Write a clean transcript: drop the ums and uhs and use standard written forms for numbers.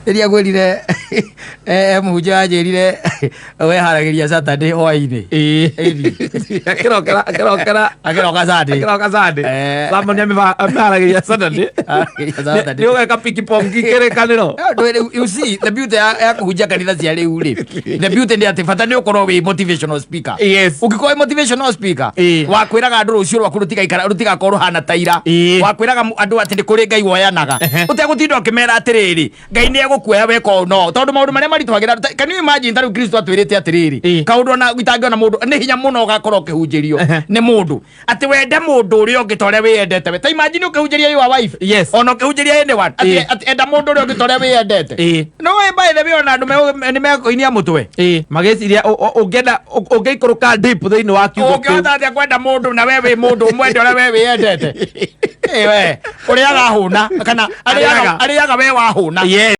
Rĩrĩa ngwĩrire mũhunjia wanjĩrire weharagĩria Saturday hwainĩ. Ĩĩ. Akĩrokera akĩrokera. Akĩroka Sunday. Akĩroka Sunday. Samoni amĩharagĩria Saturday. Haragĩria Saturday. Nĩ ũgeka pikipongi kĩrĩkanĩro. You see the beauty ya kũhunjia kanitha cia rĩu rĩ, the beauty nĩ atĩ bata nĩ ũkorwo wĩ motivational speaker. Ũngĩkorwo wĩ motivational speaker, wa kwĩraga andũ rũciũ rwaku rũtigaikara, rũtigakorwo rũhana ta ira, wa kwĩraga andũ atĩ nĩ kũrĩ Ngai woyanaga, ũtegũtinda ũkĩmera atĩrĩrĩ, Ngai nĩ egũkuoya weka ũũ, no tondũ maũndũ marĩa maritũhagĩra. Can you imagine ta rĩu Kristo atwĩrĩte atĩrĩrĩ, kaũndũ ona itangĩona mũndũ nĩ hinya mũno ũgakorwo ũkĩhunjĩrio nĩ mũndũ atĩ wende mũndũ ũrĩa ũngĩ ta ũrĩa wĩyendete we. Ta imagine ũkĩhunjĩria your wife, ona ũkĩhunjĩria anyone atĩ atĩ enda mũndũ ũrĩa ũngĩ ta ũrĩa wĩyendete. No we, by the way, ona andũ nĩ mekũinia mũtwe. Ĩĩ, magĩciria ũngĩenda ũngĩikũrũka deep thĩinĩ wa kiugo kĩu. Ũngĩhota atĩa kwenda mũndũ na we wĩ mũndũ ũmwende ũrĩa we wĩyendete? Ĩ we ũrĩaga hũna kana arĩaga Arĩaga. Arĩaga we wahũna.